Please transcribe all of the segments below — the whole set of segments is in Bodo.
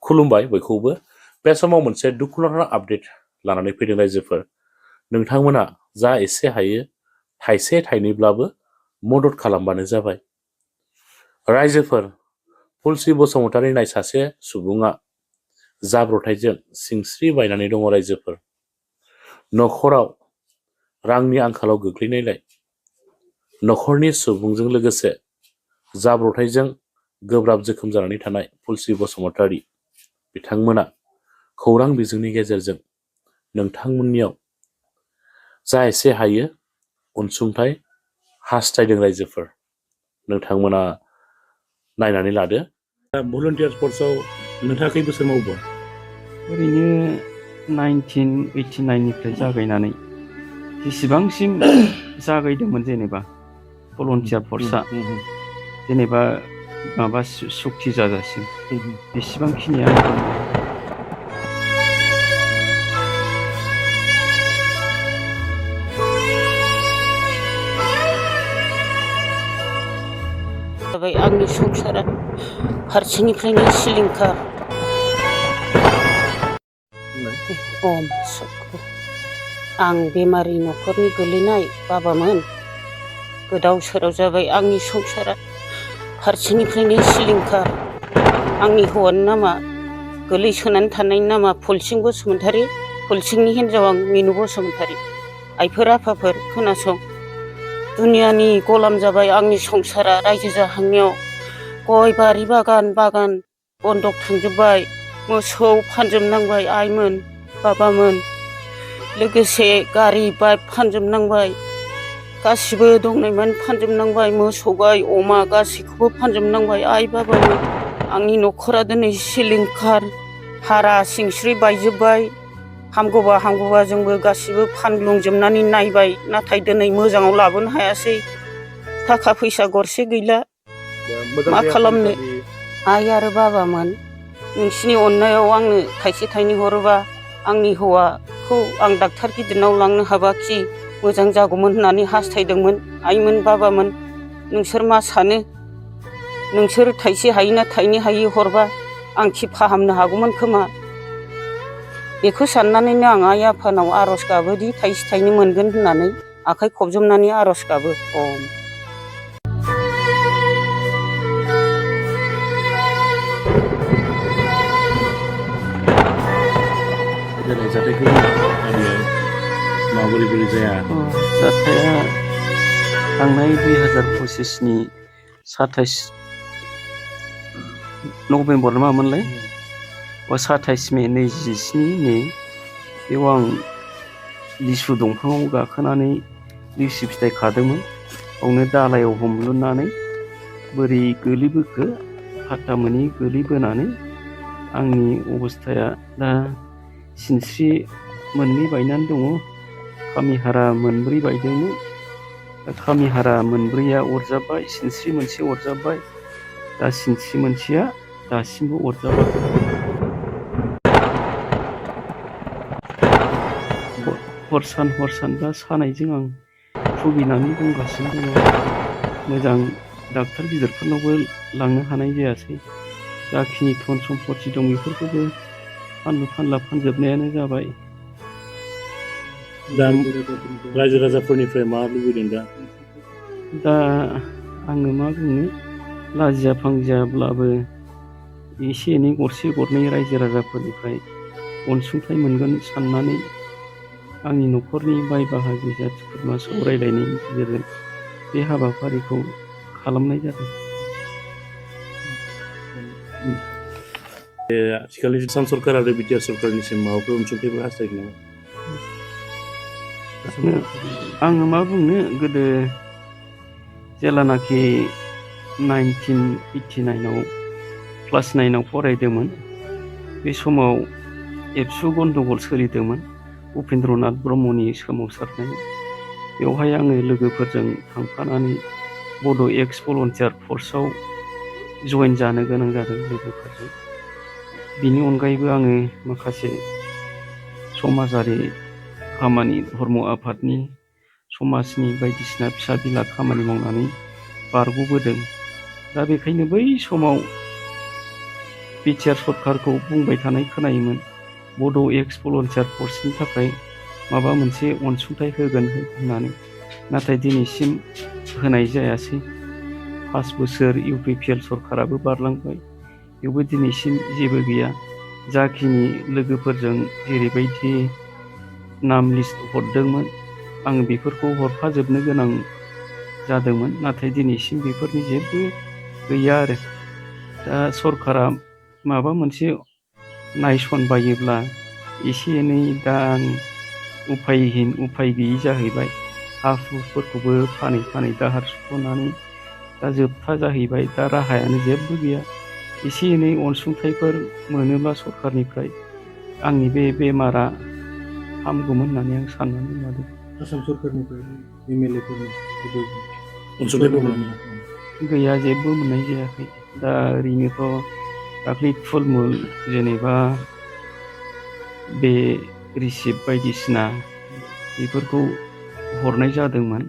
खुलुमबाय बयखौबो बे समाव मोनसे दुखुनांथाव आपडेट लानानै फैदों रायजोफोर नोंथांमोना जा एसे हायो थाइसे थाइनैब्लाबो मदद खालामबानो जाबाय रायजोफोर फुलसि बसुमतारी नाय सासे सुबुङा जाब्रथायजों सिंस्रि बायनानै दङ रायजोफोर नखराव रांनि आंखालाव गोग्लैनायलाय नखरनि सुबुंजों लोगोसे जाब्रथायजों गोब्राब जोखोम जानानै थानाय फुलसि बसुमतारी बिथांमोना खौरां बिजोंनि गेजेरजों नोंथांमोननियाव जा एसे हायो अनसुंथाइ हास्थायदों रायजोफोर नोंथांमोना नायनानै लादो भलन्टियार फर्सआव नोंथाङा खै बोसोर मावबो ओरैनो 1989 निफ्राय जागायनानै जेसेबांसिम जागायदोंमोन जेनेबा भलन्टियार फर्सआ जेनेबा माबा सुक्ति जाजासिम बेसेबांखिनिया जाबाय आंनि संसारा फारसेनिफ्रायनो सिलिंखार आं बेमारि न'खरनि गोलैनाय बाबामोन गोदाव सोराव जाबाय आंनि संसारा फारसेनिफ्रायनो सिलिंखार आंनि हौवानि नामा गोलैसोनानै थानायनि नामा फुलसिं बसुमतारी फुलसिंनि हिन्जाव आं मिनु बसुमतारी आइफोर आफाफोर खोनासं दुनियानि गलाम जाबाय आंनि संसारा रायजो जाहांनायाव गय बारि बागान बन्दक थांजोब्बाय मोसौ फानजोबनांबाय आइमोन बाबामोन लोगोसे गारि बाइक फानजोबनांबाय गासिबो दंनायमोन फानजोबनांबाय मोसौ गाय अमा गासैखौबो फानजोबनांबाय आइ बाबामोन आंनि न'खरा दिनै सिलिंखार हारा सिंस्रि बायजोब्बाय हामगौबा जोंबो गासिबो फानग्लुंजोबनानै नायबाय नाथाय दिनै मोजाङाव लाबोनो हायासै थाखा फैसा गरसे गैला मा खालामनो आइ आरो बाबामोन नोंसिनि अननायाव आंनो थाइसे थाइनै हरोबा आंनि हौवाखौ आं डाक्टार गिदिरनाव लांनो हाबाखि मोजां जागौमोन होननानै हास्थायदोंमोन आइमोन बाबामोन नोंसोर मा सानो नोंसोर थाइसे हायो ना थाइनै हायो हरबा आं खि फाहामनो हागौमोन खोमा बेखौ साननानैनो आं आइ आफानाव आर'ज गाबोदि थाइसे थाइनै मोनगोन होननानै आखाइ खबजोबनानै आर'ज गाबो जाथायखौ माबोरै जाया जाथाया थांनाय 2025 नि 27 नभेम्बर मामोनलाय 27 मे 27 मे बेयाव आं लिसु दंफाङाव गाखोनानै लिसु फिथाइ खादोंमोन बावनो दालायाव हमलुनानै बोरै गोलैबोखो फात्ता मोनै गोलैबोनानै आंनि अबस्थाया दा सिनस्रि मोननै बायनानै दङ खामिहारा मोनब्रै बायदोंमोन दा खामिहारा मोनब्रैया अरजाबाय सिनस्रि मोनसे अरजाबाय दा सिनस्रि मोनसेया दासिमबो अरजाबाखै हर सान दा सानायजों आं भुगिनानै दंगासिनो दङ मोजां डाक्टार गिदिरफोरनावबो लांनो हानाय जायासै जाखिनि धन सम्पति दं बेफोरखौबो फानलु फानजोबनायानो जाबाय दा रायजो राजाफोरनिफ्राय मा लुबैदों दा आङो मा बुंनो लाजिया फांजियाब्लाबो एसे एनै गरसे गरनै रायजो राजाफोरनिफ्राय अनसुंथाइ मोनगोन साननानै आंनि न'खरनि बाय बाहागि जाथि खुरमा सावरायलायनायनि गेजेरजों बे हाबाफारिखौ खालामनाय जादों आथिखालनि आसाम सरकार आरो बिटिआर सरकारनिसिम माबाफोर अनसुंथाइफोर हास्थायदों आङो मा बुंनो गोदो जेलानाखि 1989 क्लास 9 फरायदोंमोन बे समाव एबसु गन्दगल सोलिदोंमोन उपेन्द्रनाथ ब्रह्मनि सोमावसारनाय बेवहाय आङो लोगोफोरजों थांफानानै बड' एक्स भलन्टियार फर्सआव जयेन जानो गोनां जादों लोगोफोरजों बिनि अनगायैबो आङो माखासे समाजारि खामानि धर्म आफादनि समाजनि बायदिसिना फिसा बिला खामानि मावनानै बारग'बोदों दा बेखायनो बै समाव बिटिआर सरकारखौ बुंबाय थानाय खोनायोमोन बड' एक्स भलन्टियार फर्सनि थाखाय माबा मोनसे अनसुंथाइ होगोन होननानै, नाथाय दिनैसिम होनाय जायासै। 5 बोसोर UPPL सरकाराबो बारलांबाय, बेवबो दिनैसिम जेबो गैया। जाखिनि लोगोफोरजों जेरैबायदि नाम लिस्ट हरदोंमोन आं बेफोरखौ हरफाजोबनो गोनां जादोंमोन, नाथाय दिनैसिम बेफोरनि जेबो गैया आरो। दा सरकारा माबा मोनसे नायसनबायोब्ला एसे एनै, दा आं उफाय गैयि जाहैबाय। हा हुफोरखौबो फानै दाहार सुख'नानै दा जोबथा जाहैबाय। दा राहायानो जेबो गैया। एसे एनै अनसुंथाइफोर मोनोब्ला सरकारनिफ्राय आंनि बे बेमारा हामगौमोन होननानै आं साननानै लादों। आसाम सरकारनिफ्राय MLA फोरनि अनसुंथाइफोर मोनो। गैया, जेबो मोननाय जायाखै। दा ओरैनोथ' दाख्लै थुलमुल जेनेबा बे रिसिप्ट बायदिसिना बेफोरखौ हरनाय जादोंमोन।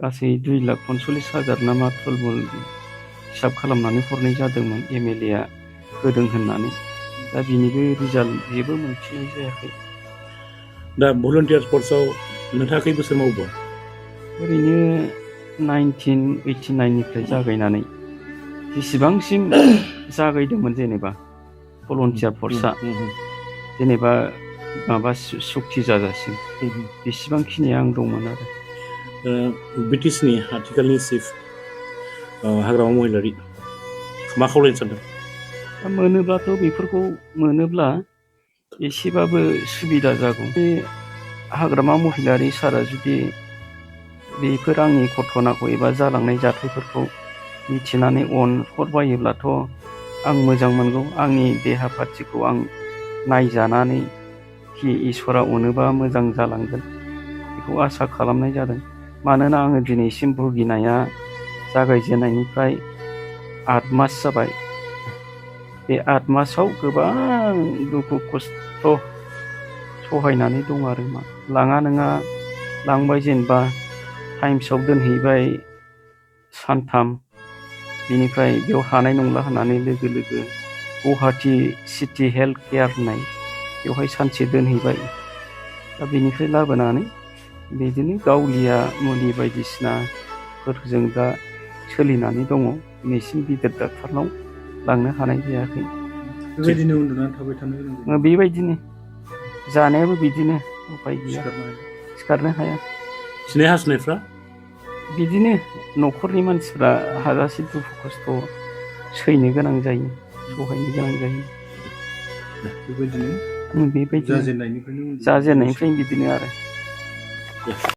गासै 2,45,000 नामा थुलमुल हिसाब खालामनानै हरनाय जादोंमोन MLA आ होदों होननानै। दा बिनिबो रिजाल्ट जेबो मोनफिननाय जायाखै। दा भलन्टियार फर्सआव नोंथाङा खै बोसोर मावबोआ? ओरैनो 1989 निफ्राय जागायनानै जेसेबांसिम जागायदोंमोन जेनेबा भलन्टियार फर्सआ, जेनेबा माबा सुक्ति जाजासिम बेसेबांखिनि आं दंमोन आरो। BTSनि आथिखालनि चिफ हाग्रामा महिलारि मा खावलायनो सानदों? दा मोनोब्लाथ' बेफोरखौ मोनोब्ला एसेबाबो सुबिदा जागौ। बे हाग्रामा महिलारि सारा जुदि बेफोर आंनि घटनाखौ एबा जालांनाय जाथायफोरखौ मिथिनानै अनहरबायोब्लाथ' आं मोजां मोनगौ। आंनि देहा पाथिखौ आं नायजानानै कि इसोरा अनोबा मोजां जालांगोन बेखौ आसा खालामनाय जादों। मानोना आङो दिनैसिम भुगिनाया जागायजेननायनिफ्राय 8 मास जाबाय। बे 8 मासाव गोबां दुखु खस्थ' सहायनानै दं आरो। मा लाङा नोङा लांबाय, जेनेबा टाइम्सआव दोनहैबाय सानथाम, बिनिफ्राय बेयाव हानाय नंला होननानै लोगो गुवाहाटि सिटि हेल्थ केयार होननाय बेवहाय सानसे दोनहैबाय। दा बेनिफ्राय लाबोनानै बिदिनो गावलिया मुलि बायदिसिनाफोरजों दा सोलिनानै दङ। दिनैसिम गिदिर डाक्टारनाव लांनो हानाय जायाखै। बेबायदिनो उन्दुनानै थाबाय थानो गोनां जायो। बेबायदिनो जानायाबो बिदिनो, उफाय गैया, सिखारनो हाया। खिनाय हासुनायफ्रा बिदिनो न'खरनि मानसिफ्रा हाजासे दुखु खस्थ' सैनो गोनां जायो, सहायनो गोनां जायो। बेबायदिनो जाजेननायनिफ्रायनो बिदिनो आरो।